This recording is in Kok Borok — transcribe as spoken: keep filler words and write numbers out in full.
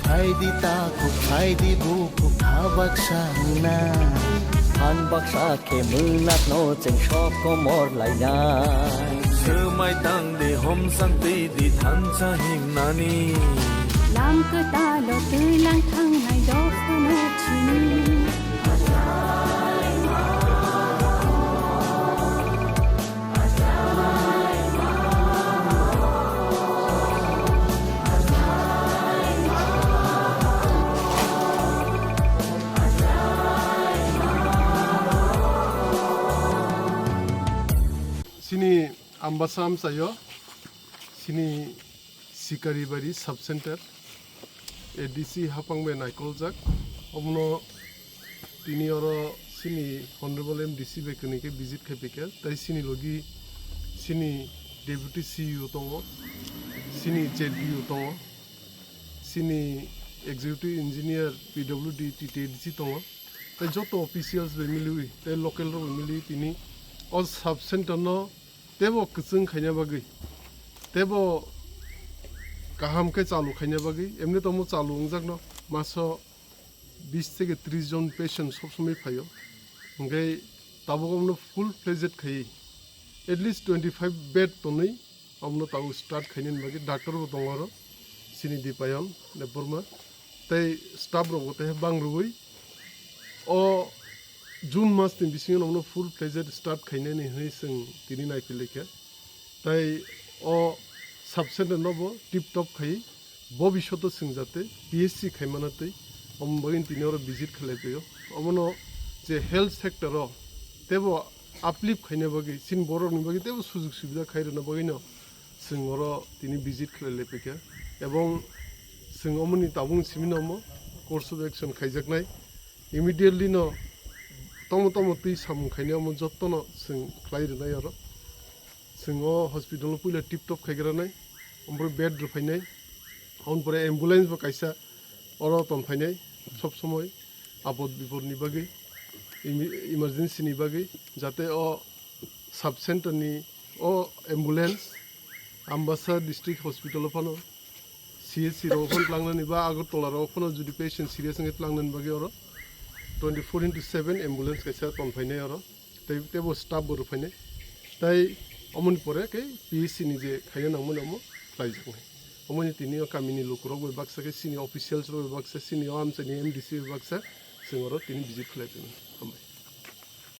Phaidi takhuk, phaidi bukhuk, kha baksa hwnna. Phan baksa khe mwnakno chwng sok komor lainai. Swmai tang di, homsang twi di, thansa himnani. Lam kwtalo twilang thangnai dophano chini. Chini Ambasa amchaio, chini Sikaribari sub center, A D C hapang bai naikoljak. Omono tini oro chini Honorable M D C bai kwnwi khe visit khai phaikha. Tai chini logi chini Deputy C E O tongo, chini Z P O tongo, chini Executive Engineer P W D T T A D C tongo. Tai joto officials bai miliwi, tai local rok bai miliwi tini o sub center no tebo kwchwng khaina bagwi, tebo kaham khe chalu khaina bagwi, emni tongmo chalu wngjakno maso bis theke tris jon patient sob somoi phaio. Hwnkhe tabuk omno full fledged khaiwi at least twenty five bed tonwi omno tabuk start khainani bagwi doctor bo tongo oro, chini Dipayon Debbarma, tei staff rok bo tei bang rwui o June mas ni bisingo nono full fledged start khainani hwnwi chwng tini naiphilai kha. Tai o sub center no bo tip top khai bobishoto chwng jate P H C khaimana twi omo bagwi tini oro visit khlai phaio. Omono je health sector o tebo uplift khaina bagwi, chini borok ni bagwi tebo sujug subida khai rwna bagwi no chwng oro tini visit khlai lai phaikha, ebong chwng omoni tabuk simi no omo course of action khaijaknai, immediately no tamo tamo twi samung khainai omo jotto no chwng khlai rwnai oro. Chwng o hospital no puila tip top khai granai, omo pore bed rw phainai, omo pore ambulance bo kaisa oro ton phainai sob somoi apod bipod ni bagwi, imi-, emergency ni bagwi, jate o sub center ni o ambulance Ambasa district hospital o phano, C H C rok phano tlangnani ba Agartala rok phano jodi patient serious wngkhe tlangnani bagwi oro twenty four into seven ambulance kaisa ton phainai oro, tei tebo staff bo rw phainai, tai omoni pore khe P H C ni je khaina nangmani omo khlaijaknai. Omoni tini o kamini lukurok bai baksa khe, chini officials rok bai baksa, chini o amchaini M D C bai baksa chwng oro tini visit khlai phaimani. Hambai.